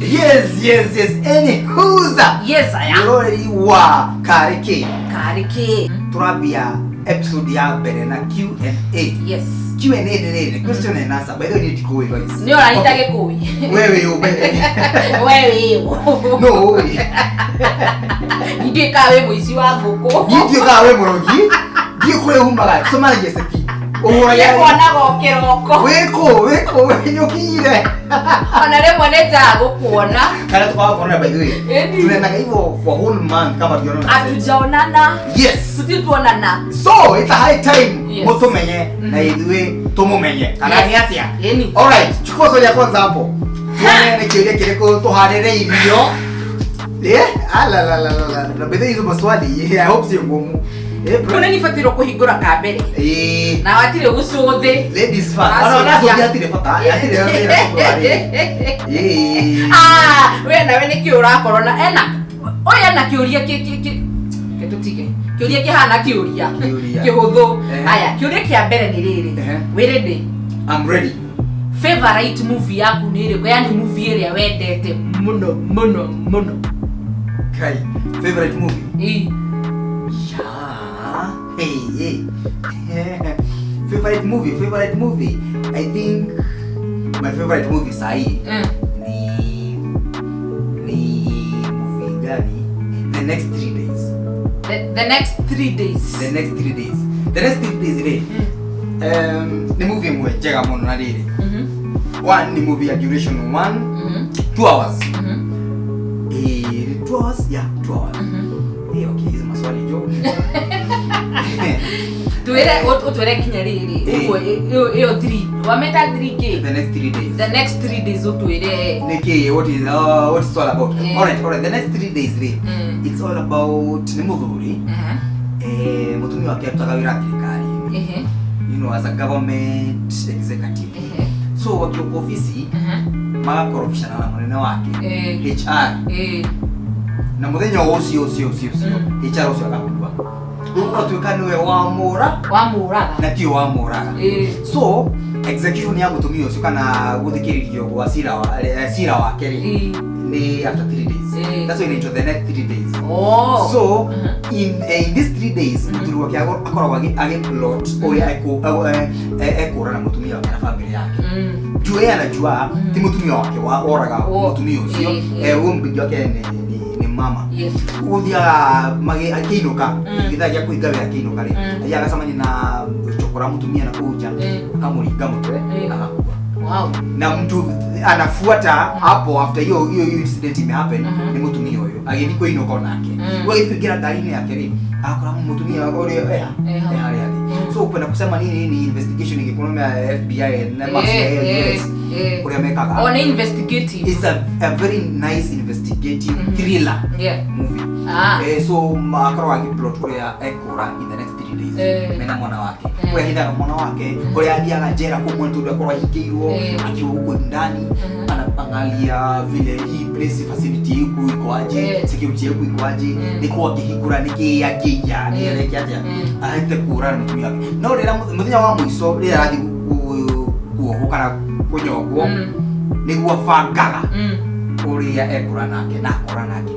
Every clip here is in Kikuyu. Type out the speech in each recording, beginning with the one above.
Yes, anywhoza. Yes, aya. Mwĩroreri wa Karĩ Kĩ. Karĩ kĩ. Tũrambia episode ya mbere na Q&A. Yes. Q&A nĩ rĩrĩ, question and answer. By the way, niĩ ndikũĩ, guys. Nĩ ũranyita Okay. gĩkũi. Wewe wĩ ũ, by the way? We wĩ ũ? No ũĩ. Ndiũĩ kana wĩ mũici wa ngũkũ. Niĩ ndiũĩ kana wĩ mũrogi. Ndiũĩ kũrĩa umaga. Tũcemanagia ceki. Ũhũraga. Nĩkuonaga o kĩroko. Wĩkũ, wĩkũ, nĩũkinyire. Ona rĩmwe nĩ njaga gũkuona. Kana tukawa kuonana, by the way. Ĩni. Tunaendaga hivyo for whole month kama tuonana. Hatujaonana. Yes. Tũtirĩ tuonana. So it's a high time Yes. mutumenye na ithuĩ tumumenye kana Yes. nĩ atĩa? Ĩni. Alright, chukua swali ya kwanza hapo. Tuone nĩ kĩũria kĩrĩkũ tũharĩrĩirio. Eh, ala la la la la. Na bethe hizo maswali, I hope sio ngumu. Eh, bro. Kũu nĩ nibatirwo kũhingũra ka mbere. Eh, Na hatirĩ gũcũthĩ. ladies first. Ona ona Acuria. hatirĩ bata. Hatirĩ bata. Eh. Ah, we nawe nĩ kĩ ũrakorwo na ena ũyũ ena kĩũria kĩ kĩ kĩ ke tũtige kĩũria kĩhana kĩũria Kĩũria. kĩhũthũ. Ehe. Aya, kĩũria kĩa mbere nĩ rĩrĩ. Ehe. Wĩ ready? I'm ready. Favorite movie yaku nĩ ĩrĩkũ, yani movie ĩrĩa wendete mũno mũno mũno? Kai, favorite movie? Ĩ. Yeah. Hey, hey. Favorite movie, favorite movie. I think my favorite movie sahi ni movie gani? The Next 3 Days. The Next 3 Days. The Next 3 Days. The Next 3 Days rĩ. Nĩ movie ĩmwe njega mũno na rĩrĩ. One ni movie ya duration 1 2 hours. Eh, 2 hours? Yeah, 2 hours. Eh, okay, hizo maswali jo. Twĩre, ũtwĩre nginya rĩrĩ. Eh. Ũguo ĩyo 3 wameta 3K. The Next 3 Days. The Next 3 Days, ũtwĩre. Niki, what is all about? Eh. Alright, The Next 3 Days rĩ. It's all about nĩ mũthuri, eh, mũtumia wake arutaga wĩra thirikari. As a government executive. So wakiwa ofisi magakorofishana na mũnene wake HR na mũthenya o ũcio ũcio ũcio ũcio HR ũcio agakua. Rĩu ũgatuĩka nĩwe wamũra Wamũraga. na tiwe wamũraga. So execution ya mũtumia ũcio kana gũthikĩrĩrio gwa cira wake rĩ ni after 3 days. That's why inaitwa The Next 3 Days. Oh. So in these 3 days mũthuri wake akoragwo agĩplot ũrĩa ekũra na mũtumia wake na family yake. Juu yeye anajua ti mũtumia wake wa oraga Oh, mũtumia ũcio. Eh. Huyo mbigi wake ni mama. Gũthiaga akĩinũka gĩthaa gĩa kũhinga wĩra, akĩinũka rĩ, athiaga agacemania na cokora mũtumia na kũu nja, akamũringa mũtwe, agakua. Na mtu anafuata hapo after hiyo hiyo hiyo incident imehappen ni mutumia ũyũ agĩthiĩ kũinũka onake. Rĩu agĩthiĩ kũingĩra ngari-inĩ yake rĩ, akora mutumia ũrĩa eha Eha. e harĩa thĩ. So kwenda kusema nini, ni investigation ingĩkorwo ya FBI na ma CIA US ũrĩa mekaga. Oh, nĩ investigative. It's a very nice investigative thriller movie. Ah. Eh, so akoragwo agĩplot ũrĩa ekũra in the next 3 days mena mwana wake, ũrĩa ahithaga mwana wake, ũrĩa athiaga njera kũmwe tondũ akorwo ahingĩirwo akiwa huko ndani, anaangalia vile hii place facility huku iko aje, security huku iko aje, nĩkũ angĩhingũra, nĩkĩ angĩiya, nĩ areke atĩa ahite kũra na mũtumia wake. No rĩrĩa mũthenya wa mũico rĩrĩa arathiĩ kuohwo kana kũnyongwo, nĩguo abangaga ũrĩa ekũra nake na akora nake.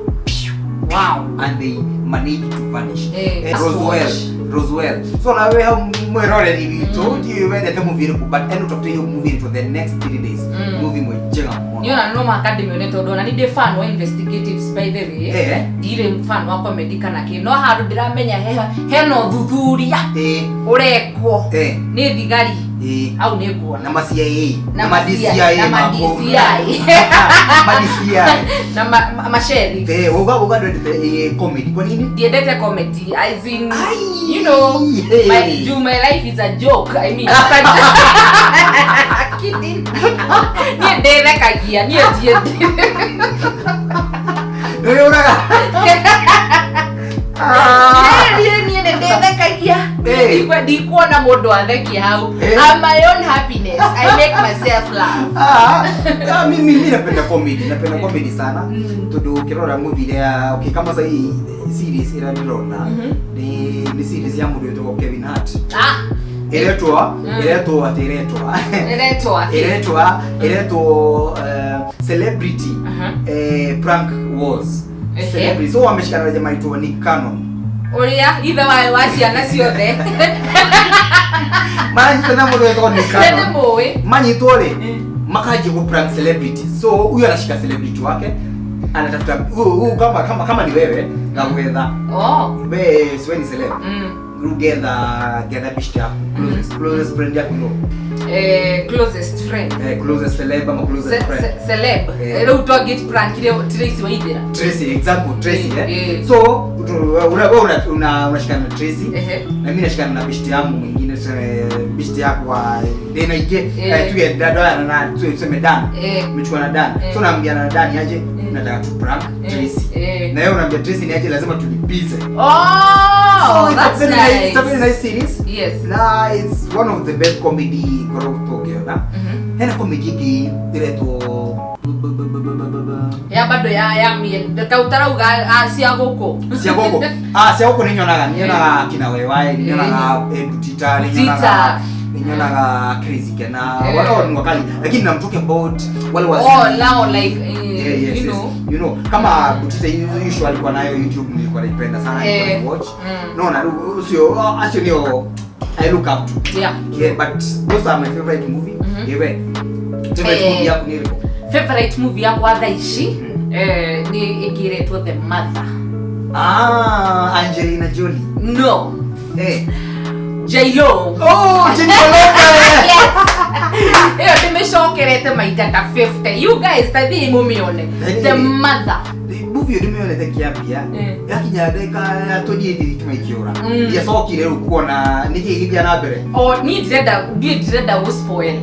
And they managed to vanish. Eh, Eh, Roswell, Roswell. So na wewe hau mwĩroreri witũ, ndiũĩ wendete movie ĩrĩkũ, but eno ũtafute hiyo movie inaitwa The Next 3 Days. Movie imwe njega mũno. Niĩ ona no mũhaka ndĩmĩone tondũ ona nĩ ndĩ fan wa investigative, by the way. Ndirĩ fan wa comedy kana kĩ, no handũ ndĩramenya hena ũthuthuria ũrekwo nĩ thigari, hau nĩ nguona. Na ma CIA Na na ma ma DCI na ma DCI. Ma DCI. Na ma sheriff. Eh, uga ndwendete comedy, kwa nini? Ndiendete comedy as in Ai. my, Hey. do my life is a joke, I mean, it's a kidding. Niĩ ndĩthekagia, niĩ ndiendete. Nĩ ũraga. Ah. Niĩ nĩ ndĩthekagia. Eh. Ndikuona mũndũ athekia hau. Eh. I'm my own happiness, I make myself laugh. Ah, ah, mimi napenda comedy, napenda comedy sana. Tondu ukirora movie ya, okay, kama sasa hii series ĩrĩa ndĩrona ni series ya mũndũ wĩtagwo Kevin Hart. Ah. Iretwo iretwo ati iretwo Iretwo atĩ? Iretwo celebrity prank wars. Celebrity, so wameshikana na jamaa aitwo Nick Cannon. Ũrĩa ithe wa ciana ciothe. Maranyitana mũndũ wetagwo Nick Nĩ Cannon. ndĩmũĩ. Manyitwo rĩ, makaanjia ku prank celebrity. So huyu anashika celebrity wake, anatafuta huyu kama ni wewe na gwetha. Oh. We siwe ni celeb. Rĩu ngetha best yaku, closest friend yaku, no? Closest friend. Closest celeb ama closest friend. Celeb. Eh. Rĩu twangĩ prankire Tracy Waithera. Tracy, example, Tracy. Eh. So wewe unashikana na Tracy na mimi nashikana na best yangu mwingine, tuseme best yako wa dena ije, tuge dada na tuseme Dan. Umechukua na Dan. So naambia na Dan aje, nataka tu prank Tracy. Na wewe unaambia Tracy ni aje, lazima tulipize. Oh, So it's a that's very nice, it's a very nice. nice series. Na it's one of the best comedy ngoragwo tũngĩona. Hena comedy ĩngĩ ĩretwo Ya bado ya mien ta utarauga cia gũkũ. Cia gũkũ, ah, cia gũkũ nĩ nyonaga kina Wewaĩ, nĩ nyonaga Butita, nĩ nyonaga Butita. nĩ nyonaga Crazy Kena. Eh. Wale ni wakali, lakini I'm talking about wale wa Oh, now like Yeah, yes, you yes. know. Kama Butita, hiyo show alikuwa nayo YouTube, nilikuwa naipenda sana, nilikuwa naiwatch. No, na sio acio nio I look up to. Yeah, but those are my favorite movie. Yewe, favorite movie yaku ni ĩrĩkũ? Favorite movie yakwa thaa ici nĩ ĩngĩ ĩretwo The Mother. Ah, Angelina Jolie. No. J-Lo. Oh, Jennifer Lopez. Ĩyo ndĩmĩcokerete maita ta 50. You guys, ta thiĩi mũmĩone. The Mother. Movie ĩyo ndĩmĩonete kĩambia, yakinya ndagĩka ya 28 thitima ikĩũra. Ndiacokire rĩu kuona nĩkĩ gĩgĩthiĩ na mbere. O niĩ ndirenda gũ spoil,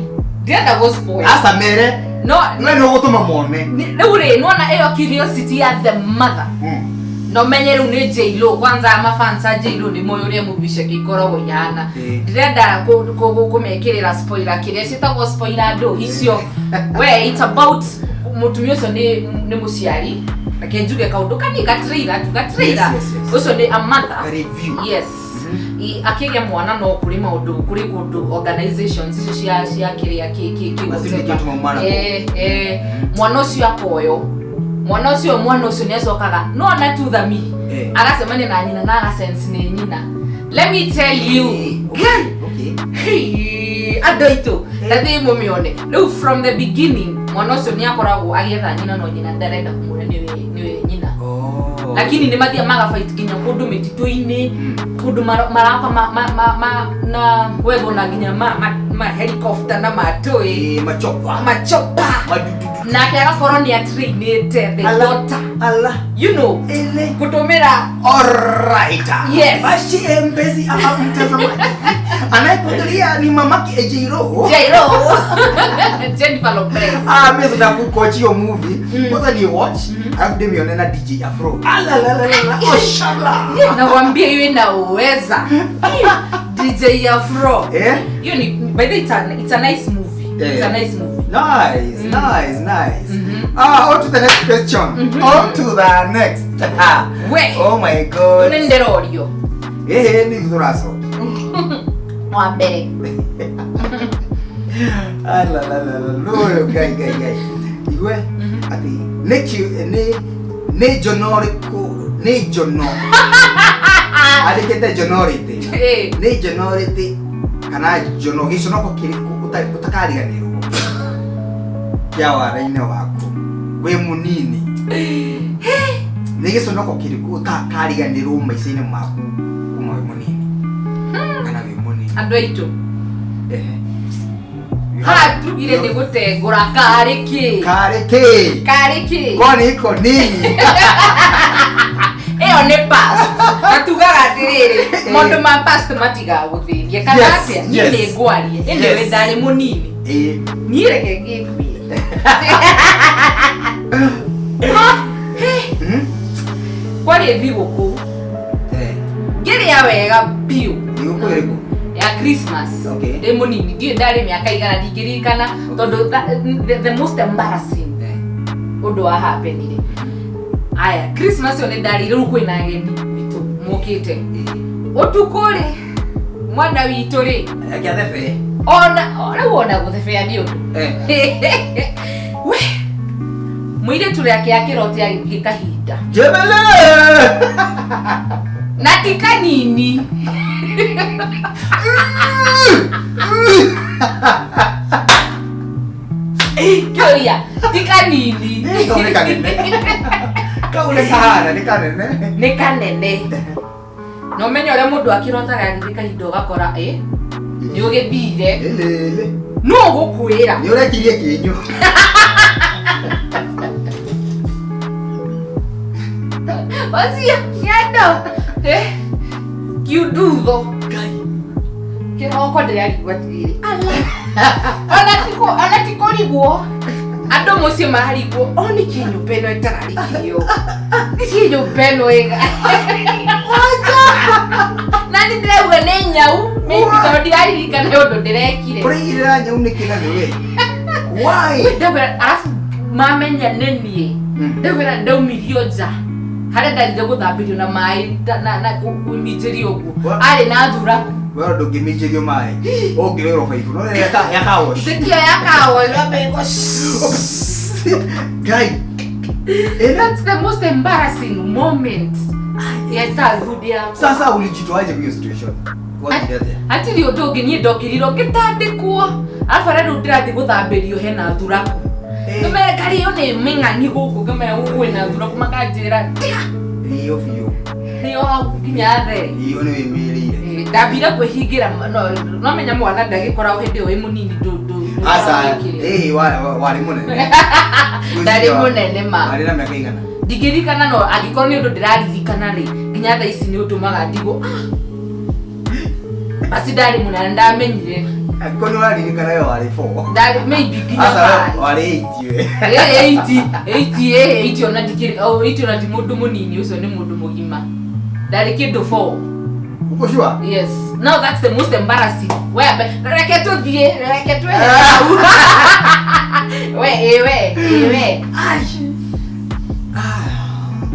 ndirenda gũ spoil. Aca, mere. No. We nĩ ũgũtũma mone. Rĩu rĩ, nĩwona ĩyo curiosity ya The Mother, no menye rĩu nĩ J-Lo kwanza, mafans a J-Lo nĩ moĩ ũrĩa movie ciake ikoragwo ihana. Ndĩrenda kũmekĩrĩra spoiler, kĩrĩa ciĩtagwo spoiler, andũ icio. We, it's about mũtumia ũcio nĩ mũciari. Reke njuge kaũndũ kanini, gatrailer tu, gatrailer. Yes. Ũcio nĩ a mother. A review. Yes. Akĩgĩa mwana, no kũrĩ maũndũ, kũrĩ kũndũ organizations icio cia kĩrĩa kĩ Macio nĩkĩo tũma mwana kũu. Mwana ũcio akoyo, mwana ũcio nĩ acokaga no ona tu thami agacemania na nyina na agasense nĩ nyina. Let me tell you. Hey, andũ aitũ, tathiĩ mũmĩone. Rĩu from the beginning mwana ũcio nĩ akoragwo agĩetha nyina, no nyina ndarenda kũmwĩra nĩwe nyina. Oh. Lakini nĩ mathiaga magafight nginya kũndũ mĩtitũ-inĩ, kũndũ maraka na wethwo na nginya ma helicopter na matũĩ. Machopa. Machopa. Madududu. Nake agakorwo nĩ atrainĩte the Ala. daughter Ala. Ele. kũtũmĩra. Alright. Yes. Basi mpenzi ama mtazamaji, anayekuangalia ni mamake Ejiro. J-Lo, Jennifer Lopez. Ah, mimi sasa kuwatch hiyo movie. Kwanza ni watch, alafu ndimione na DJ Afro. Ala la la la la. Oh shala. Nakwambia hiyo inaweza DJ Afro. Eh? Hiyo ni, by the way, it's a nice movie. It's a nice movie. Nice, nice, nice. Ah, on to the next question. On to the next. We. Oh my God. Nĩ ndĩrorio. Eh, ni thuraso. Wa mbere. Ah la la la la. No, guy guy guy. Igwe ati nĩ nĩ njono rĩkũ, nĩ njono andĩkĩte njonorĩte, nĩ njonorĩte kana njono gĩconoko kĩrĩkũ ũtakariganĩrwo kĩa wara-inĩ waku wĩ mũnini? Nĩ gĩconoko kĩrĩkũ ũtakariganĩrwo maica-inĩ maku kuma wĩ mũnini kana wĩ mũnini? Andũ aitũ, Ehe. haha tugire nĩ gũtengũra karĩ kĩ? Karĩ kĩ? Karĩ kĩ? Kwani iko nini? Ĩyo nĩ past, na tugaga atĩrĩrĩ, maũndũ ma past matigagũthĩnie kana atĩa. Niĩ nĩ ngwaria ĩndĩ wĩ ndarĩ mũnini. Niĩ reke ngĩkwĩre. Kwarĩ thigũkũ, ngĩrĩa wega biũ. Thigũkũ ĩrĩkũ? Ya Christmas. Ndĩ mũnini, ndiũĩ ndarĩ mĩaka igana, ndingĩririkana, tondũ the most embarrassing ũndũ wa happenire aya Christmas ĩyo, nĩ ndarĩire. Rĩu kwĩna ageni witũ mokĩte ũtukũ rĩ, Mwana witũ rĩ. Akĩathebe. Ona rĩu ona gũthebea nĩ ũndũ. We. Mũirĩtu rĩake akĩrote agĩthiĩ kahinda. Jebele! Na ti kanini. Kĩũria, ti kanini. Kau nĩ kanene. Kau nĩ kahana, nĩ kanene. Nĩ kanene. Na ũmenye ũrĩa mũndũ akĩrotaga agĩthiĩ kahinda ũgakora ĩ nĩ ũgĩthire. Ĩlĩlĩ. Nũ ũgũkwĩra? Nĩ ũrekirie kĩnyũ. Ũcio nĩ andũ. Kiundutho. Kĩroko ndĩrarigwo atĩrĩrĩ. Ala. Ona ti kũrigwo. Andũ mũciĩ mararigwo o nĩkĩ nyũmba ĩno ĩtararĩkirio. Nĩkĩ nyũmba ĩno ĩga. Na nĩ ndĩrauga nĩ nyau. Maybe tondũ ndiraririkana ũndũ ndĩrekire. Ũraigĩrĩra nyau nĩkĩ na nĩwe? Why? Ndauga arabu mamenya nĩ niĩ. Ndauga ndaumirio nja. Harĩa ndathire gũthambĩrio na maĩ na kũminjĩrio ũguo. Arĩ na thuraku. Wewe ndũngĩminjĩrio maĩ. Ũngĩrĩrwo baibũ. No nĩ ya car wash. Ĩtĩkio ya car wash wambe Guy. That's the most embarrassing moment ya childhood yakwa. Sasa ulijitoaje kwa hiyo situation? Hatirĩ ũndũ ũngĩ niĩ ndokĩrire ngĩtandĩkwo. Arabu harĩa rĩu ndĩrathiĩ gũthambĩrio hena thuraku. Ngĩmera karĩo nĩ mĩng'ang'i gũkũ ngĩmera kwĩna thuraku makanjĩra tiga. Rĩo biũ. Rĩo hau nginya the. Rĩo nĩ wĩmĩrĩire. Ndambire kwĩhingĩra no menya mwana ndagĩkoragwo hĩndĩ ĩyo wĩ mũnini ndũ. Aca, ĩĩ warĩ mũnene. Ndarĩ mũnene ma. Warĩ na mĩaka igana? Ndingĩririkana no angĩkorwo nĩ ũndũ ndĩraririkana rĩ nginya thaa ici nĩ ũtũmaga ndigwo. Basi ndarĩ mũnene ndamenyire. Angĩkorwo nĩ ũraririkana we warĩ 4. Ndarĩ maybe nginya 5. Warĩ 8 we. 8 ona ndikĩrĩ, oh, 8 ona ti mũndũ mũnini ũcio nĩ mũndũ mũgima. Ndarĩ kĩndũ 4. Uko sure? Yes. Now that's the most embarrassing. We reke tũthiĩ, reke twehere hau. We, we, we. Ai. Ah,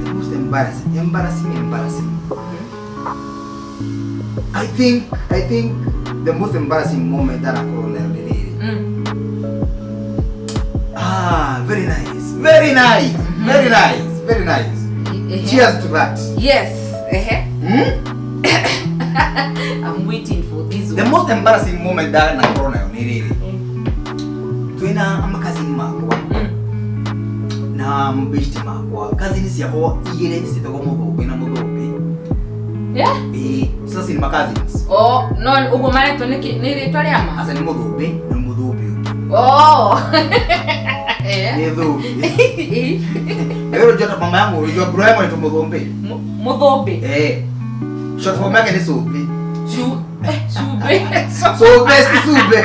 the most embarrassing, embarrassing, embarrassing. I think the most embarrassing moment that I could have ever. Ah, very nice. Very nice. Very nice. Very nice. Cheers to that. Yes. I'm waiting for this one. The most embarrassing moment that I could have ever. Twina amakazi makwa. Na mbishti makwa. Kazi ni siako igire sitoko muthumbi na muthumbi. Yeah? Sasa ni cousins. Oh, no, ugo maretwo nĩ rĩtwa rĩa ma? Asa ni muthumbi, ni muthumbi. Oh. Nĩ thumbi. Wewe unajua mama yangu, unajua bro yangu anaitwa Muthumbi. Muthumbi. Eh. Short form yake ni Sumbi. Sumbi. Sumbi si Sumbi.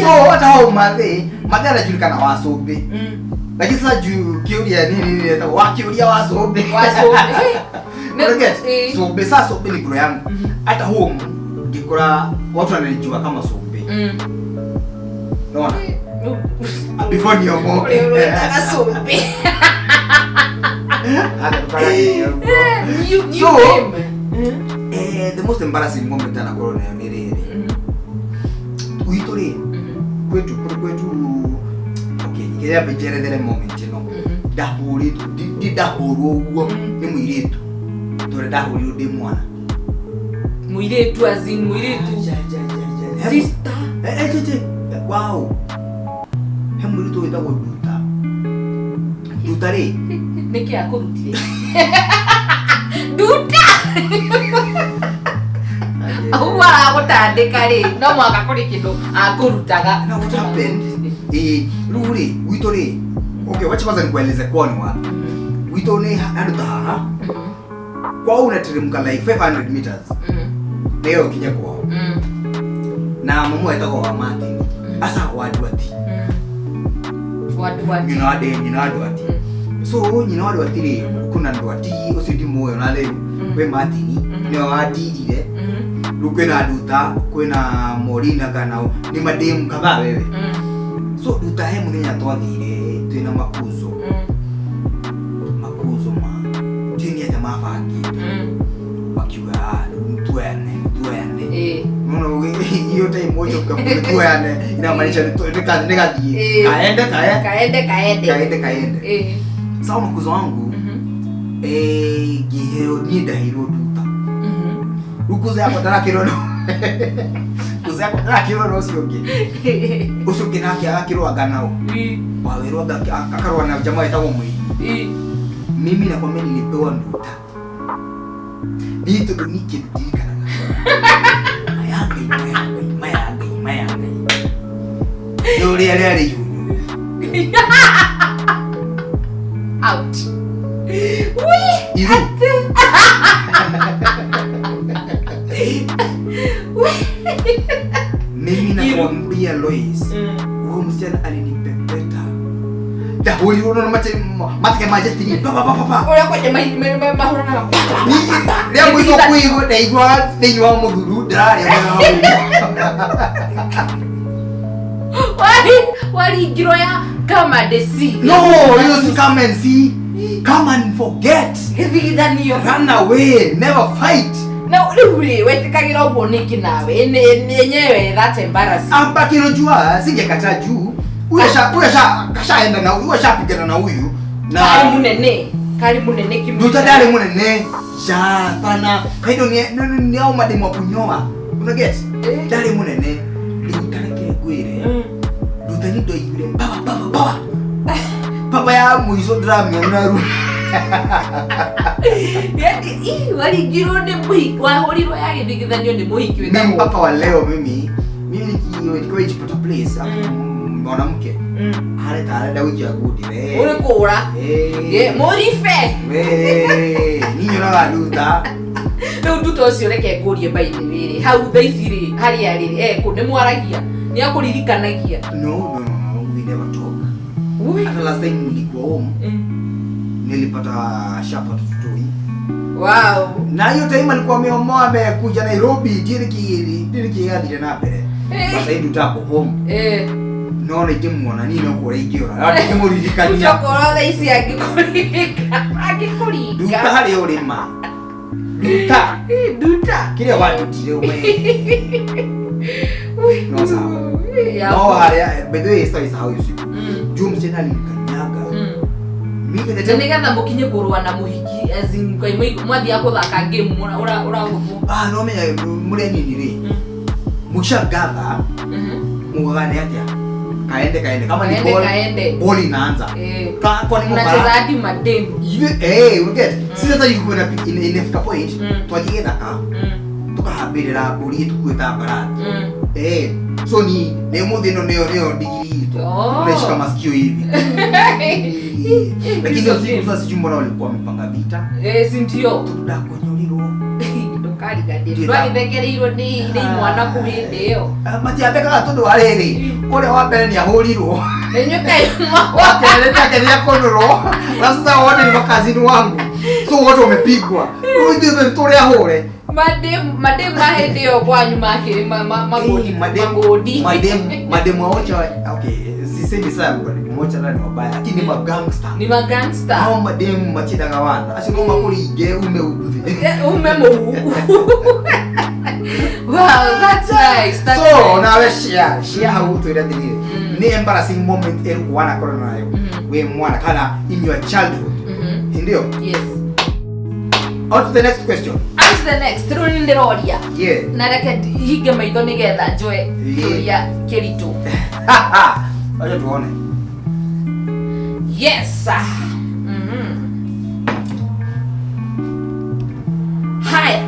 So hata hao mathe, mathe anajulikana wa Sumbi. Lakini sasa juu kiuria nini nini wa kiuria wa Sumbi. Wa Sumbi. Sumbi sasa Sumbi ni bro yangu. Hata home ngikora watu wananijua kama Sumbi. Unaona? Before niomoke. Unataka Sumbi. So, the most embarrassing moment na corona ni riri. Gwitũ rĩ, kwetu kwetu okay, kĩrĩa njerethere moment ĩno. Ndahũrĩtwo, ndahũrwo ũguo nĩ mũirĩtu. Tondũ ndahũrirwo ndĩ mwana. Mũirĩtu as in mũirĩtu. Sister. Wow. He mũirĩtu wĩtagwo Nduta. Nduta rĩ? Nĩkĩ akũrutire? Nduta! Ũguo aragũtandĩka rĩ, no mũhaka kũrĩ kĩndũ akũrutaga. Now what happened? Rĩu rĩ, gwitũ rĩ. Okay, wacha kwanza nikueleze kwao ni wapi. Gwitũ nĩ handũ ta haha. Kwao unateremka like 500 meters. Nĩyo ũkinye kwao. Na mamu etagwo wa Martin. Asa wa Ndwati. Wa Ndwati. Nyina wa nyina wa Ndwati. So nyina wa Ndwati rĩ, kuna Ndwati ũcio ndimũĩ ona rĩu. Kwĩ Martin, nĩwe wandirire. Rĩu kwĩna Nduta, kwĩna Morina kana nĩ mademu kadhaa wewe. So Nduta he mũthenya twathire twĩna makuzo. Makuzo ma ndiũĩ nĩ atĩa mabangĩte. Makiuga tuene. Tuoyane inamaanisha nĩ gathiĩ. Kaende kae. Kaende kaende. Kaende kaende. Sawa makuzo wangu. Ngĩheo niĩ ndaheirwo nduta. Rĩu kuzo yakwa ndarakĩrwo no. Kuzo yakwa ndarakĩrwo no ũcio ũngĩ. Ũcio ũngĩ nake agakĩrwo anga nao. Wawerwo anga akarũa na jamaa wetagwo Mũini. Mimi nakwambia nilipewa nduta. Niĩ tondũ niĩ kĩndũ ndirikanaga. Maya Ngai, maya Ngai, maya Ngai, maya Ngai. Nĩ ũrĩa rĩarĩ ihunyo. Out. Iru. Mimi nakwambia Lois, huyo msichana alinipepeta. Ndahũrirwo no mateke manjetirie pa pa pa pa. Ũrĩa kwanja mahũranaga. Rĩa mũico kũigua ndaiguaga thĩinĩ wa mũthuru ndĩrarĩa mwena wa Waringirwo ya come and see. No, you see, come and see. Come and forget. Gĩthigithanio. Run away, never fight. Na rĩu rĩ wetĩkagĩra ũguo nĩkĩ nawe? Yenyewe that's embarrassing. Ambaki unajua singekataa juu. Huyu kashaenda na huyu ashapigana na huyu. Na kari munene. Kari munene kimwe. Nduta ndari munene. Ja, pana. Kaido ni au mademu wa kunyoa. Una get? Ndari munene. Nduta reke ngwire. Nduta ni ndoigire baba baba baba. Baba ya muico ndĩramĩona ru. Yaani waringirwo nĩ mũhiki, wahũrirwo ya gĩthigithanio nĩ mũhiki wĩtagwo. Mimi mpaka wa leo mimi nikiwa jipata place mwanamke hareta arenda gũikia ngundi we. Ũrĩ kũra. Mũribe. We, niĩ nyonaga nduta. Rĩu nduta ũcio reke ngũrie by the way rĩ. Hau thaa ici rĩ, harĩa rĩ, kũ nĩ mwaragia? Nĩ akũririkanagia? No, no, no, we never talk. Hata last time nilikuwa home, nilipata shapata tutoi. Wow. Na hiyo time alikuwa ameomoa amekuja Nairobi, ndiye kiathire na mbere. Sasa hivi tutapo home. No na ingĩmuona niĩ no kũrĩa ingĩũra. Ndingĩmũririkania. Ũtokorwo thaa ici angĩkũririka. Angĩkũringa. Nduta harĩa ũrĩ ma. Nduta. Nduta. Kĩrĩa wandutire we. No sawa. No harĩa by the way story sahau hiyo siku. Juu msichana alinikanyaga. Mimi na nĩgetha mũkinye kũrũa na mũhiki as in kwa mwathiaga kũthaka game ũragũthwo. No menya mũrĩ anini rĩ. Mkishagatha mugagane atĩa? Kaende kaende kama ni ball ball inaanza. Kwa ni mnacheza hadi mademu. You get. Sisi hata ilikuwa inafika point twathie gĩthaka tukahambĩrĩra mbũri ĩtukuĩte mbarathi. So ni mũthĩ ĩno nĩyo ndigiri itũ. Unaishika masikio hivi. Lakini hiyo siku sasa sijui mbona walikuwa wamepanga vita. Si ndio? Tũndakonyũrirwo. Ndũkariganĩrwo. Ndwagĩthekereirwo nĩ imwana kũu hĩndĩ ĩyo. Matiathekaga tondũ wa rĩrĩ. Ũrĩa wa mbere nĩahũrirwo. Inyuĩ kaĩ Wa kerĩ nake nĩakonũrwo. Na sasa wote ni makazini wangu. So wote wamepigwa. Rĩu ithuĩ tũrĩ ahũre. Mademu ma hĩndĩ ĩyo kwanyu makĩrĩ magodi. Magodi. Mademu wote okay, sisemi sana mademu wote ni wabaya, lakini ni magangster. Ni magangster. Hao mademu matiendaga wana. Acio no makũringe ume uthi. Ume mũhu. Wow, that's nice. That's so, nice. Nawe share hau twĩre atĩrĩrĩ. Nĩ embarrassing moment ĩrĩkũ wanakorwo nayo wĩ mwana kana in your childhood. Ndio? Yes. On to the next question. On to the next. Rĩu nĩ ndĩroria. Yeah. Na reke hinge maitho nĩgetha njoe kĩũria kĩritũ. Wacha tuone. Yes. Haya.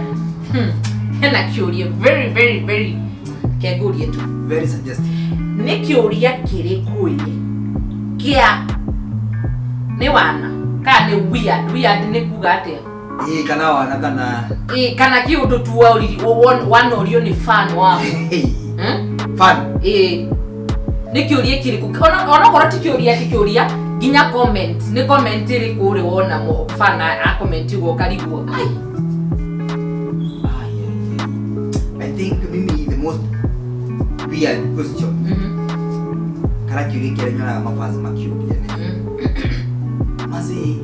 Hena kĩũria very very very kĩngũrie tu. Very suggestive. Nĩ kĩũria kĩrĩkũ ĩ? Kĩa nĩ wana kana nĩ weird. Weird nĩ kuga atĩa? Kana wana kana kana kĩũndũ tu wanorio nĩ fan waku. Fan. Nĩ kĩũria kĩrĩkũ? Onokorwo ti kĩũria ti kĩũria nginya comment. Nĩ comment ĩrĩkũ ũrĩ wona fan a comment ũguo ũkarigwo. Ai. I think mimi the most weird question. Kana kĩũria kĩrĩa nyonaga mafans makĩũria nĩ. Mazi,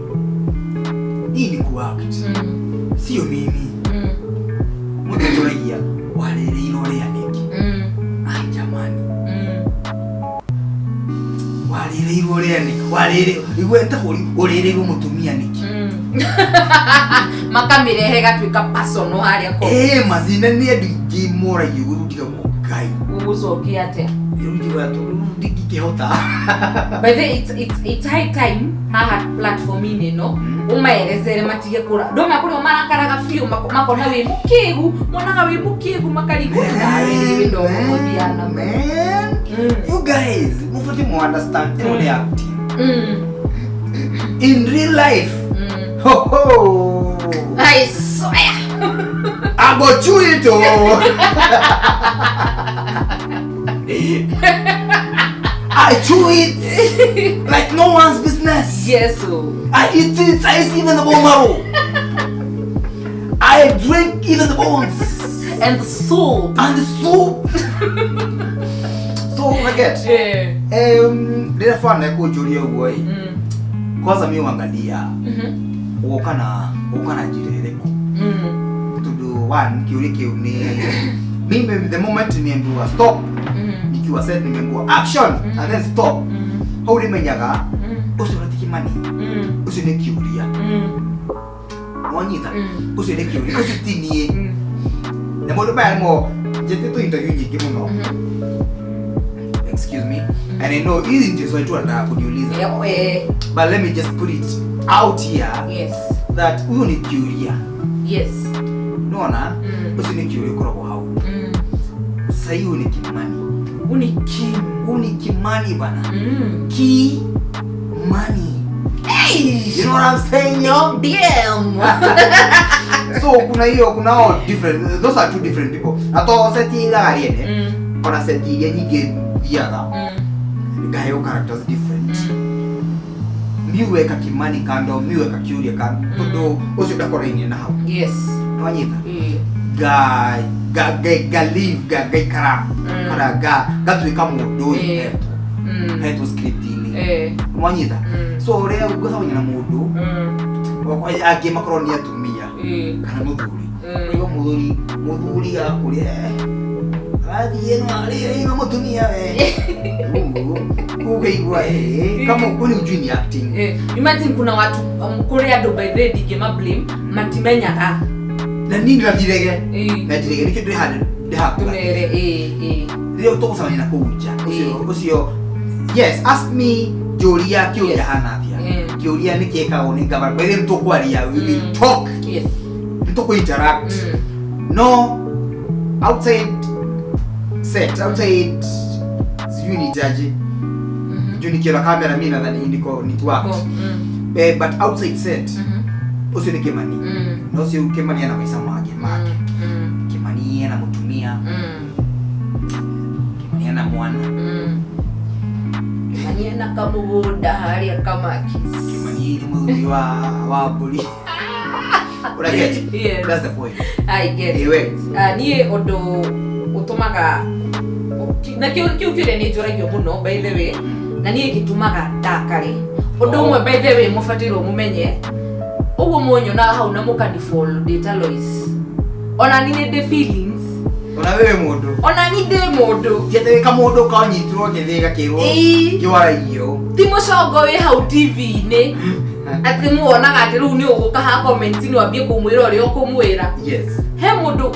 hii ni kuact. Sio mimi. Mũndũ atũragia warereirwo rĩa nĩkĩ? Ai jamaa. Ũrarĩrĩ igwe takũri ũrĩrĩirwo mũtumia nĩkĩ? Makamirehe gatuĩka personal harĩa ko. Ĩĩ mazina nĩ andũ aingĩ moragio ũguo ndigagwo Ngai. Ũgũcokia atĩa? Rĩu njigaga tondũ rĩu ndingĩkĩhota. By the way, it's high time haha platform-inĩ ĩno ũmaerecere matige kũra ndũma kũrĩa marakaraga biũ makona wĩ mũkĩgu monaga wĩ mũkĩgu makarigwo nawe ndogo gũthiana. Man, you guys mufati mu understand ĩno nĩ acting. In real life, ho ho, I swear. I go chew it, oh. I chew it like no one's business. Yes, oh. I eat it. I eat even the bone marrow. I drink even the bones And the soup. And the soup. So forget. Rĩrĩa bana ekũnjũria ũguo ĩ, kwanza mi uangalia ũgoka na njĩra ĩrĩkũ, tondũ one, kĩũria kĩu nĩ mimi, the moment niambiwa stop, nikiwa set nimeambiwa action and then stop, hau nĩmenyaga ũcio ti Kimani, ũcio nĩ kĩũria. Wanyita? Ũcio nĩ kĩũria, ũcio ti niĩ. Na maũndũ maya nĩmo njĩtĩtwo interview nyingĩ mũno, excuse me, and I know hizi ndio swali tu anataka kuniuliza, but let me just put it out here that huyu ni kĩũria. Nona ũcio nĩ kĩũria ũkoragwo hau. Sasa huyu ni Kimani. Uni Kim. Huyu ni Kimani bana. Kimani. Hey! You know what I'm saying, yo? Damn. So kuna hiyo, kuna hao different, those are two different people. Na to set ira riene, ona set iria nyingĩ thiaga, ngaheo characters different. Mi weka Kimani kando, mi weka Kiuria kando, tondũ ũcio ndakorainie na hau. Nwanyita? Ga ga ga ga live ga gaikara kana ga gatuĩka mũndũ ũyũ hetwo hetwo script-inĩ. Nwanyita? So ũrĩa ngũcemania na mũndũ wakwa, angĩ makorwo nĩ atumia kana mũthuri. Ũigua mũthuri akũria athiĩ no arĩrĩirwo mũtumia we. Rĩu ũkaigua kama kwani hujui ni acting. Imagine kuna watu kũrĩ andũ, by the way, ndingĩma blame, matimenyaga. Na niĩ ndĩrathirege na ndirege nĩkĩo ndĩhande ndĩhakuga. Tũmere eh. Rĩrĩa tũgũcemania na kũu nja, ũcio ũcio, yes, ask me njũria kĩũria hana atĩa. Kĩũria nĩ kĩkagwo nĩ ngavana by then tũkwaria, we will talk, nĩ tũkũ interact. No outside set, outside, sijui nitaje, juu nikiona kamera mi nadhani niko ni to act. But outside set, ũcio nĩ Kimani. Na ũcio Kimani ena maica make. Kimani ena mũtumia. Kimani ena mwana. Kimani ena kamũgũnda harĩa Kamakis. Kimani nĩ mũthuri wa mbũri. Ũraget? Yes. That's the point. I get it. Ewe. Ah, niĩ ũndũ ũtũmaga na kĩu kĩũria nĩ njũragio mũno, by the way, na niĩ gĩtũmaga ndakare ũndũ ũmwe, by the way, mũbatairwo mũmenye ũguo mũnyonaga hau na mũkani follow ndĩ ta Lois, ona ni nĩ ndĩ feelings. Ona wewe mũndũ. Ona ni ndĩ mũndũ. Ti atĩ kamũndũ kanyitirwo gĩthĩ gakĩrwo kĩwaragio. Ti mũcongo wĩ hau TV-inĩ atĩ muonaga atĩ rĩu nĩ ũgũka ha comment-inĩ wambie kũmwĩra ũrĩa ũkũmwĩra. He mũndũ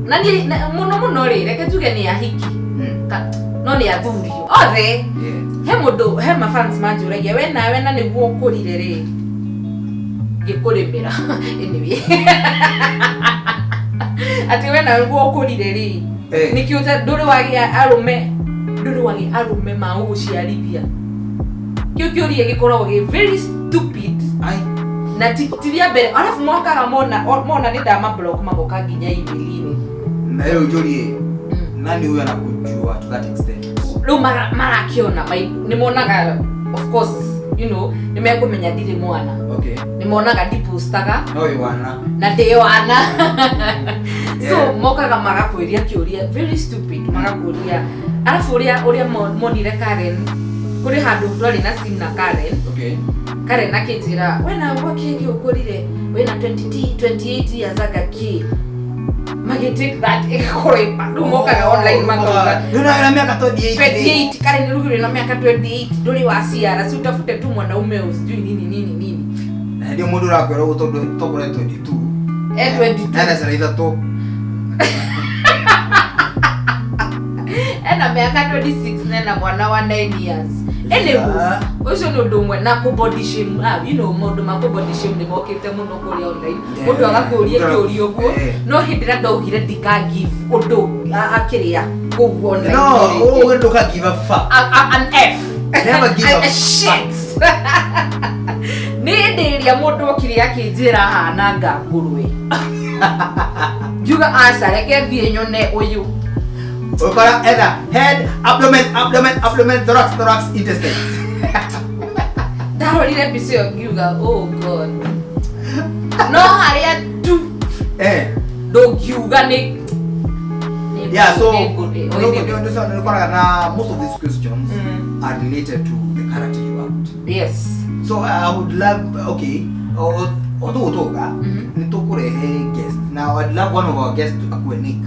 na niĩ mũno mũno rĩ, reke njuge nĩ ahiki. No nĩ athuri othe. He mũndũ, he mafans manjũragia, we nawe na nĩguo ũkũrire rĩ, ngĩkũrĩmĩra, anyway, atĩ we nawe nĩguo ũkũrire rĩ, nĩkĩo ndũrĩ wagĩa arũme, ndũrĩ wagĩa arũme ma gũgũciarithia. Kĩu kĩũria gĩkoragwo gĩ very stupid. Ai. Na ti rĩa mbere, arabu mokaga mona nĩ ndama block, magoka nginya email-inĩ. Na rĩu njũrie, nani huyo anakujua to that extent? Rĩu marakĩona nĩ monaga, of course, nĩ mekũmenya ndirĩ mwana. Nĩ monaga ndipostaga. No wĩ wana. Na ndĩ wana. So mokaga magakwĩria kĩũria very stupid, magakũria, arabu ũrĩa monire Karen, kũrĩ handũ twarĩ na scene na Karen. Karen akĩnjĩra, we na gwa kĩngĩ ũkũrire wĩna 28 years anga kĩ. Magĩ take that ĩgakorwo rĩu mokaga online makauga Rĩu nawe na mĩaka 28. 28 kare nĩ rugire na mĩaka 28 ndũrĩ waciara, si utafute tu mwanaume usijui nini nini nini. Na hĩndĩ ĩyo mũndũ ũrakwĩra ũguo tondũ tokorwo e 22. E 22. Ena ciana ithatũ. Ena mĩaka 26 na ena mwana wa 9 years. Anyways, ũcio nĩ ũndũ ũmwe na kũ body shame. Ah, you know, maũndũ ma kũ body shame nĩ mokĩte mũno kũrĩa online. Mũndũ agakũria kĩũria ũguo, no hĩndĩ ĩrĩa ndaugire ndika give ũndũ akĩrĩa kũu online No, rĩngĩ. ũguo ndũka give a fuck. An F. Never give a A shit. Nĩ hĩndĩ ĩrĩa mũndũ okire akĩnjĩra hana nga ngũrwe, ngiuga aca, reke thiĩ nyone ũyũ. Ũkora ena head, abdomen, abdomen, abdomen, thorax, thorax, intestines. Ndarorire mbica ĩyo ngiuga, "Oh God." No harĩa tu ndũngiuga nĩ Yeah, so nĩ ngũrwe. no, no, no, no, no, na most of these questions are related to the character you act. So I would love, okay, otugutuga nĩ tũkũrehe guest. Now I'd love one of our guests akuwe Nick.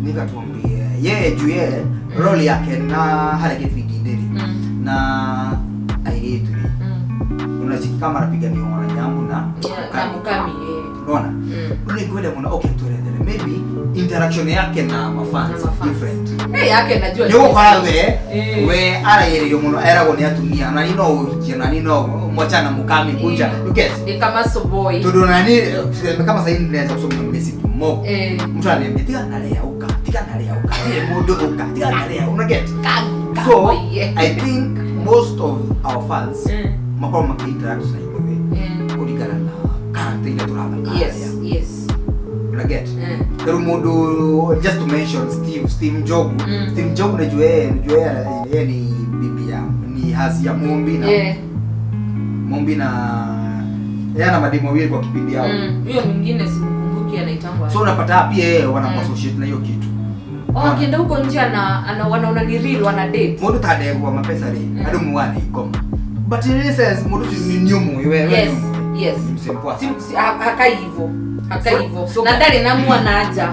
Nick atuambie yeye juu yeye role yake na harĩa gĩbindi-inĩ rĩ na airĩtu rĩ, unachiki kama anapiganiwa na Nyambu na Yeah, na Mukami, eh. Unaona? Nĩ ngwenda mũno okay twerethere maybe interaction yake na mafans Na mafans. different. Hey, yake najua. Nĩ ũgũkora we we aragĩrĩrio mũno eragwo nĩ atumia nani no ũhikie nani no mwachana Mukami kuja, you get? Ni kama soboi. Tondũ nani kama sasa hivi naweza kusoma message mo mtu ananiambia, "Tiga nalea uka, tiga nalea uka, tiga mũndũ uka, tiga nalea," una get? Ka So boy. I think most of our fans makorwo makĩinteract na ithuĩ kũringana na character iria tũrathaka. Una get? Rĩu mũndũ, just to mention Steve Njogu. Steve Njogu najua yeye ni bibi ya ni hazi ya Mumbi na Mumbi na yeye ana mademu wawili kwa kipindi yao. Huyo mwingine simkumbuki anaitangwa. So unapata pia yeye wanamuassociate na hiyo kitu. Oh, akienda huko nje ana wanaona ni real, wana date. Mũndũ ta ndegwa mapesa rĩ, andũ muga nĩ ikoma, but in a sense mũndũ ũcio nĩ ũmũĩ we we nĩ ũmũĩ. Ni msempoa sana. Hakai hivyo. Hakai hivyo. So Na ndarĩ na mwana nja.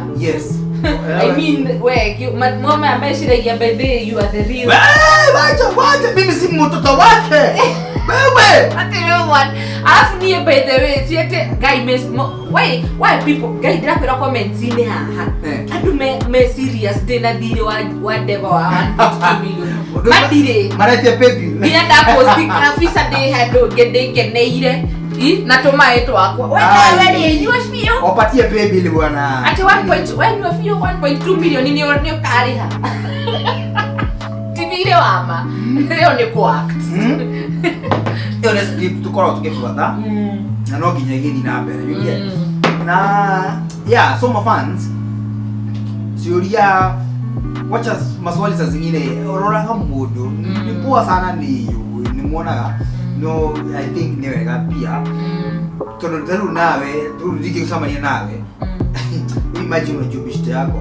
I mean, we mama ameshiragia by the way you are the real. Wewe, wacha wacha, mimi si mtoto wake wewe. Ati real one. Alafu niĩ by the way, ti ati guy mes why people guy ndĩrakwĩra comments-inĩ haha. Andũ me serious ndĩ na thirĩ wa ndegwa wa 1.2 million. Matirĩ. Maretie paybill. Nginya ndaposti kabisa ndĩ handũ ngĩ ndĩkeneire. I, na tũmaĩ twakwa. We Ai. nawe rĩ, nyua biũ. Wapatie paybill bwana. Ati 1 point, we nyua biũ 1.2 million nĩ ũkarĩha. Ti thirĩ wa ma. Ĩyo nĩ kũ act. Ĩyo nĩ script tũkoragwo tũgĩbuata na no nginya ĩgĩthiĩ na mbere, you get? Na yeah, so my fans, ciũria, wacha maswali saa zingine roraga mũndũ nĩ poa sana nĩ nĩ muonaga, no I think nĩ wega pia tondũ ta rĩu nawe rĩu ndingĩgũcemania nawe, imagine unajua beshte yako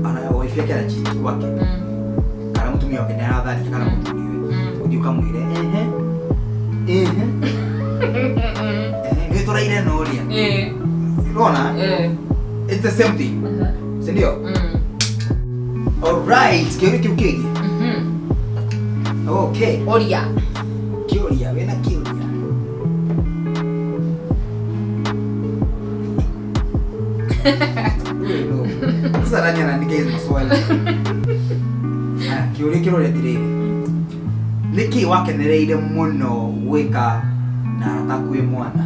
ana wife yake anacheat kwake kana mũtumia wake nĩ aratharia kana mũthuriwe, ũthiĩ ũkamwĩre ehe ehe ehe nĩ tũraire na ũrĩa unaona? It's the same thing, si ndio? Alright, kĩũria kĩu kĩngĩ. Okay. Oria. Kĩũria, wĩna kĩũria? Wewe no. Sasa nani anaandika hizi maswali? Haya, kĩũria kĩroria atĩrĩrĩ, nĩkĩ wakenereire mũno gwĩka na arata kwĩ mwana?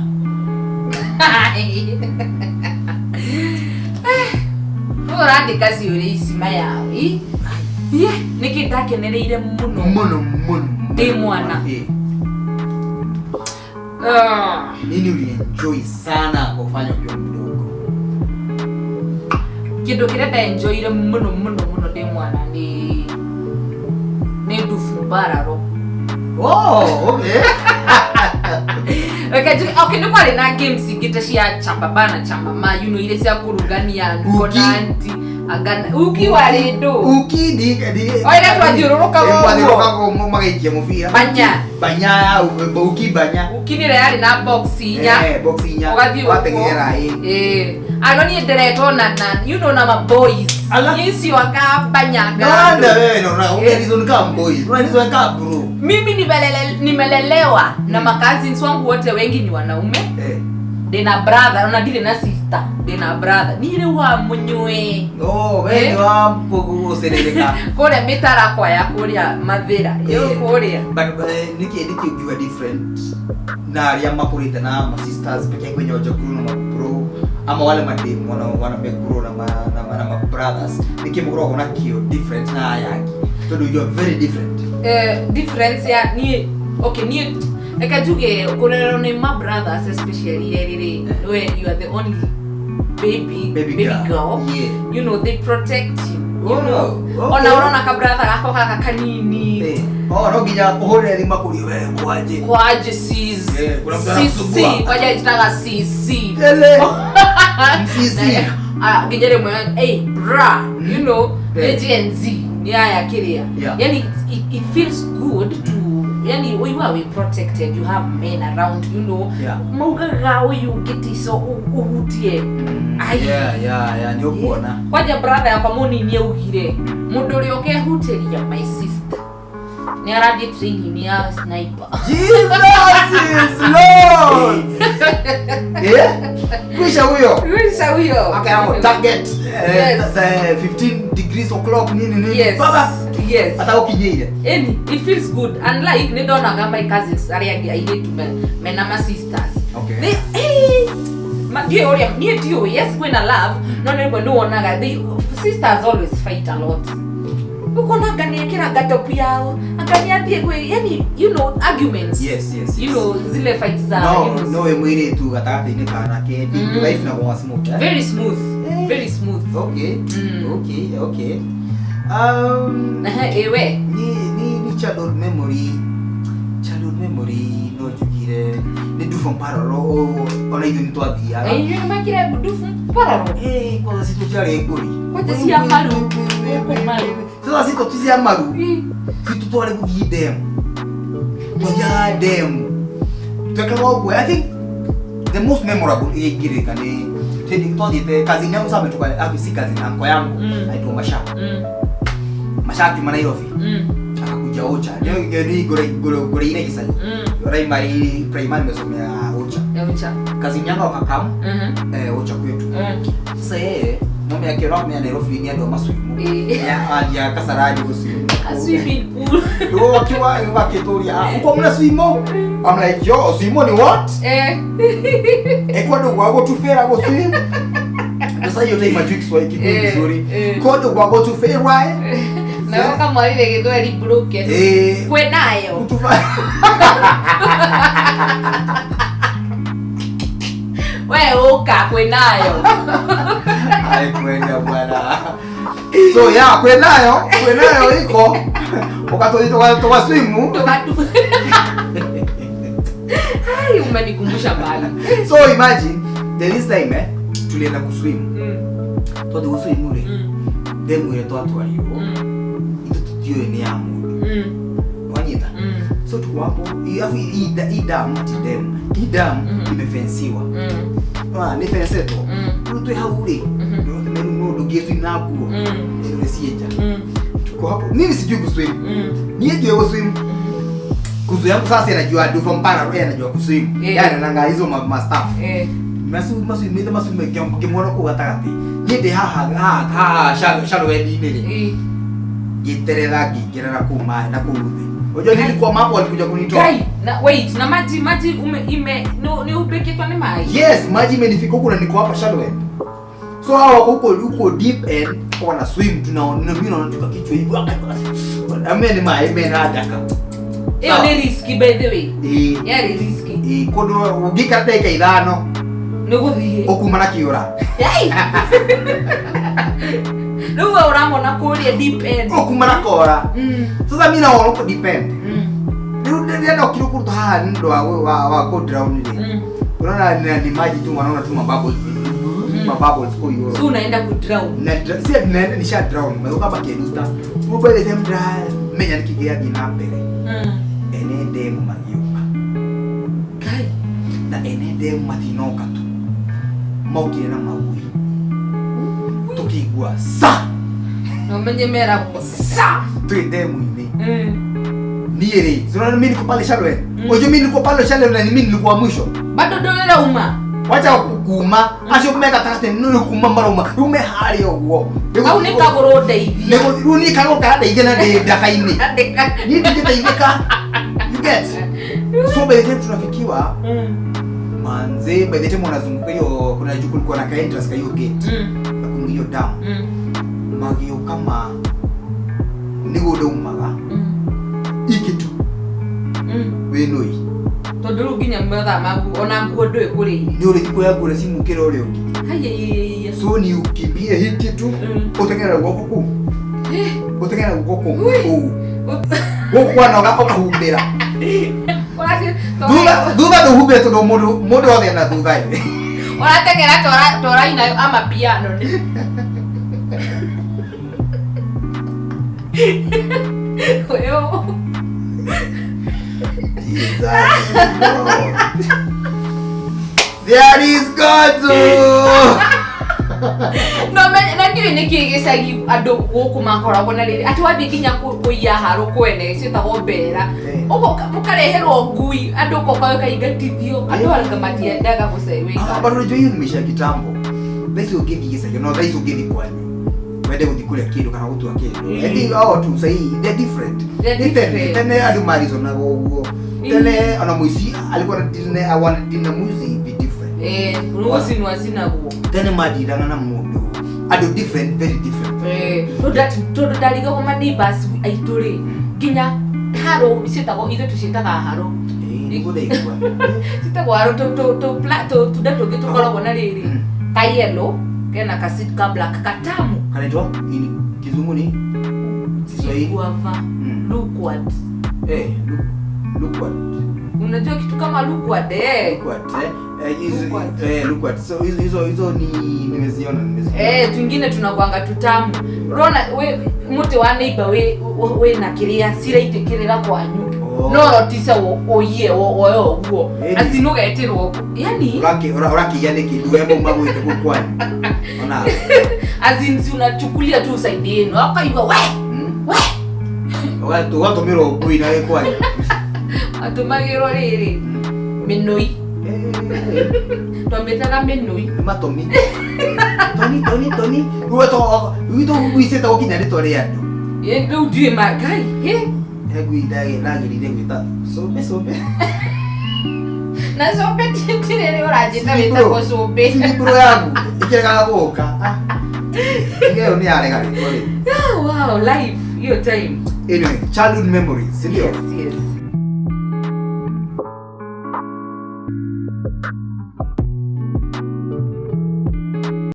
Ũrandĩka ciũria ici mayawe. Nĩkĩ ndakenereire mũno? Mũno mũno. Ndĩ mwana. Ah. Nini ulienjoy sana kufanya ukiwa mdogo? Kĩndũ kĩrĩa ndaenjoyire mũno mũno mũno ndĩ mwana nĩ ndubu mbararo. Oh, okay. Reke njuge, okay, nĩ kwarĩ na games ingĩ ta cia chambaba na chamama, you know, iria cia kũrugania Uki. na auntie. Anga uki warĩ ndũ? Uki ndi ndi. Oira twathiũrũrũkaga ũguo. Twathiũrũrũkaga magaikia mũbira. Banya. Banya ya uki banya. Uki nĩ ĩrĩa yarĩ na box inya. Eh, box inya. Ũgathiĩ ũguo. Wateng'era ĩ. Eh. Ano niĩ nderetwo na you know na ma boys. Ala. Niĩ icio anga banya anga. Nanda wewe no na unge reason kama boys. Una reason kama bro. Mimi nimelelewa na ma-cousins wangu wote wengi ni wanaume. Eh. Ndĩna brother, ona ndirĩ na sister, ndĩna brother. Niĩ rĩu wa mũnyue. Oh, wewe Eh. ni wa kuserereka. Kũrĩa mĩtarakwa ya kũrĩa Mathĩra. Yo Eh. kũrĩa. But niki ukiwa different na aria makurite na ma sisters peke yake wenye wajakuru na mabro ama wale madem wana mekuru na ma brothers, niki mukoragwo na kio different na aya angĩ tondu you are very different. Difference ya niĩ, okay, niĩ reke njuge kũrerwo nĩ ma brothers especially erĩ rĩ, we you are the only baby, Baby girl. girl. Yeah. You know they protect you. You Oh, know. okay. Ona ũrona ka brother gakwa gaka kanini. Eh. Oh, no nginya kũhũrĩra thimũ akũrie we kwaje. Kwaje sis. Eh, kuna mtu CC, anakusumbua. kwaje jitaga CC. Ele. CC. Ah, nginya rĩmwe, hey bra, you know, Eh. nĩ Gen Z, nĩ aya kĩrĩa. Yeah. Yani it feels good to, yani you are protected, you have men around, you know. Yeah. Maugaga ũyũ ũngĩtico ũhutie. Ai. Yeah, nĩ ũkuona. Kwanja brother yakwa mũnini augire mũndũ ũrĩa ũkehutĩria my sister nĩ arathiĩ training ya sniper. Jesus is Lord. Eh? Kwisha huyo. Kwisha huyo. Akaamua target Yes. the 15 degrees o'clock nini nini. Yes. Baba. Yes. Hata ukinyeire. Eni, it feels good. Unlike nĩ ndonaga my cousins arĩa angĩ airĩtu mena ma sisters. Okay. They, hey, ma, ndiũĩ ũrĩa, niĩ ndiũĩ, yes kwĩna love, no nĩ rĩmwe nĩ wonaga they, sisters always fight a lot. Ũkona anga nĩ ekĩra ngatopu yao, anga nĩ athiĩ gwĩ, yani, you know, arguments. Yes. You know, zile fights za, No, you know, no we mwiritu gatagatĩ-inĩ ka anake life na kwa smooth. Eh? Very smooth. Eh. Very smooth. Okay. Mm. Okay. Ehe, ewe. Ni childhood memory. Childhood memory no njugire nĩ ndubu mparoro ona ithuĩ nĩ twathiaga. Inyuĩ nĩ mwekire ndubu mpararo? Eh, kwanza citũ ciarĩ ngũri. Kwanja cia maru. Gũkũ maru. Sasa citũ ti cia maru. Ĩ. Citũ twarĩ gũthiĩ demu. Twathiaga demu. Twekaga ũguo. I think the most memorable ĩngĩrĩka nĩ hĩndĩ twathiĩte cousin yangu sasa ametoka, si cousin, uncle yangu aitwo Masha. Masha akiuma Nairobi. Akakuja Ocha. Ndio ndio ngore gĩcagi. Primary primary nimesomea Ocha. Ocha. Cousin yangu akakam Ocha kwetu. Sasa yeye mama yake roho ya Nairobi ni andũ a maswimu. Ya Kasarani gũswimu. A swimming pool. Ndio wakiwa wakituria, uko mna swimo? I'm like, yo, swimo ni what? Eh. Kwa ndo kwa gũtubĩra gũswim. Sasa hiyo time majui Kiswahili kiko vizuri. Kwa ndo kwa gũtubĩra. Na wakamwarire gĩthweri broken. Kwĩnayo. Kutufa. We ũka kwĩnayo. Ai kwenda bwana. So yeah, kwĩnayo iko. Ukatoi toka swimu. Toka tu. Ai, umenikumbusha mbali. So imagine there is time tulienda kuswim. Twathiĩ gũswim rĩ. Demu ĩrĩa twatwarirwo. Ithuĩ tũtiũĩ nĩ ya mũndũ. Wanyita? So tuko hapo, alafu hii dam, ti dam. Hii dam imefensiwa. Ah, ni fensetwo. Rĩu twĩ hau rĩ. Rĩu no ndũngĩswim na nguo. Nĩ cienja. Tuko hapo. Mimi sijui kuswim. Niĩ ndiũĩ gũswim. Kuzu yangu sasa anajua ndio mpana yeye anajua kuswim. Yaani ananga hizo ma staff. Masu mimi masu ngĩmuona kũu gatagatĩ. Niĩ ndĩ haha haha shallow end-inĩ rĩ. Ngĩterera ngĩingĩra na kũu maĩ na kũu thĩ. Unajua nilikuwa mapo walikuja kunitoa. Guy, na wait, na maji ume ime no ni ubeketwa ni maji. Yes, maji imenifika huku na niko hapa shallow end. So hawa wako huko deep end wana swim tunaona mimi naona tuka kichwa hivi. Ame ni maji imenadaka. Hiyo ni risky by the way. Yari risky. Kundu ũngĩikara ndagĩka ithano Nĩ gũthiĩ. Ũkuma na kĩũra. Yai. Rĩu we ũramona kũrĩa deep end. Ũkuma na kora. Sasa mimi naona huko deep end. Rĩu rĩrĩa ndokire kũruta haha nĩ ũndũ wa kũ drown rĩ. Unaona ni maji tu wanaona tu mababu. Ma bubbles kũu igũrũ. So unaenda ku drown. Na si ati naenda nisha drown, magĩũka makĩnduta. Rĩu by the time ndĩramenya nĩkĩ gĩathiĩ na mbere, ene ndemu magĩũka. Ngai. Na ene ndemu matinoka tu, maukire na magui, tukigua sa. Na umenye meragwo sa. Tuli ndemu-inĩ. Niĩ rĩ, si unaona mimi niko pale shallow end. Unajua mimi nilikuwa pale shallow end na mimi nilikuwa mwisho. Bado ndũrĩrauma. Wacha kuma acio me gatagatĩ nĩ kuma marauma, rĩu me harĩa ũguo. Hau nĩ kagũrũ ndeithie. Rĩu niĩ kagũrũ karandeithia na ndĩ ndaka-inĩ. Niĩ ndingĩteithĩka. You get? So by the time tunafikiwa, manze, by the time wanazunguka hiyo, kuna juu kulikuwa na ka entrance ka hiyo gate. Na kuna hiyo dam. Magĩũka ma nĩguo ndaumaga. Ikitu. Wĩnũi. Tondũ rĩu nginya mathaa maku ona nguo ndũĩ kũrĩa irĩ. Nĩ ũrĩthi kuoya nguo na cimũkĩra ũrĩa ũngĩ. Haiya. So ni ukimbie hii kitu, ũteng'ere guoko kũu. Ũteng'ere guoko kũu. Ui. Kũu. Gũkũ kwanoga ũkahumbĩra. Ũrathiĩ Thutha, thutha ndũhumbĩre tondũ mũndũ wothe ena thutha ĩ. Ũrateng'era toraina amapiano nĩ. Ũyũ. Jesus Lord. There is God. Oh. No me, na ndiũĩ nĩkĩ gĩcagi andũ gũkũ makoragwo na rĩrĩ atĩ wathiĩ nginya kũiya harũ kwene ciĩtagwo mbera. Ũguo mũkareherwo ngui andũ ũkoka ũkaingatithio andũ anga matiendaga gũcewĩka. Bado unajua hiyo ni maisha ya kitambo. Thaa ici ũngĩthiĩ gĩcagi, no thaa ici ũngĩthiĩ kwanyu wende gũthiĩ kũrĩa kĩndũ kana gũtua kĩndũ. I think hao tu sahi they're different. They're Ni tene, different. tene andũ marizonaga ũguo. Tene ona mũici alikuwa na dine, I want dine mũici be different. Rũcinũ acinagwo. Tene mandiraga na mũndũ andũ different, very different. Tondũ ndarigagwo ma neighbors aitũ rĩ, nginya harũ ciĩtagwo, ithuĩ tũciĩtaga harũ. Nĩguo ndaigua. Ciĩtagwo harũ, tunda tũngĩ tũkoragwo na rĩrĩ. Ka yellow, kena ka seed ka black, katamu. Kanaitwa nini? Kizungu ni? Kiswahili? Guava. Loquat. Loquat. Unajua kitu kama loquat, eh? Loquat, eh? Hizo, Loquat. Loquat. So hizo ni nimeziona. Twingine tunakuanga tutamu. Unaona we muti wa neighbor we na kiria ciraitĩkĩrĩra kwanyu. Oh. No rotisa oiye oyo ũguo. Acinugetirwo. Yani Ũrakĩiya nĩkĩ? Ndugu yako magwĩte kũu kwanyu. Ona. As in, si unachukulia tu side yenu. Akaigua we. We. Ũgatũmĩrwo ngui na wĩ kwanyu. Atũmagĩrwo rĩrĩ. Mĩnũi. Twamĩtaga mĩnũi. Nĩ matũmi. Toni, toni, toni. Rĩu wetagwo, rĩu gwicĩtagwo nginya rĩtwa rĩa andũ. Rĩu ndiũĩ ma, Ngai, hĩ? He ngui ndagĩrĩire gwĩta cũmbĩ, cũmbĩ. Na cũmbĩ ti rĩrĩ ũranjĩta wĩtagwo cũmbĩ. Sibro yaku ĩkĩregaga gũka. Ĩyo nĩ yarega rĩtwa rĩu. Oh, wow, life, hiyo time. Anyway, childhood memories, si ndio? Yes, yes.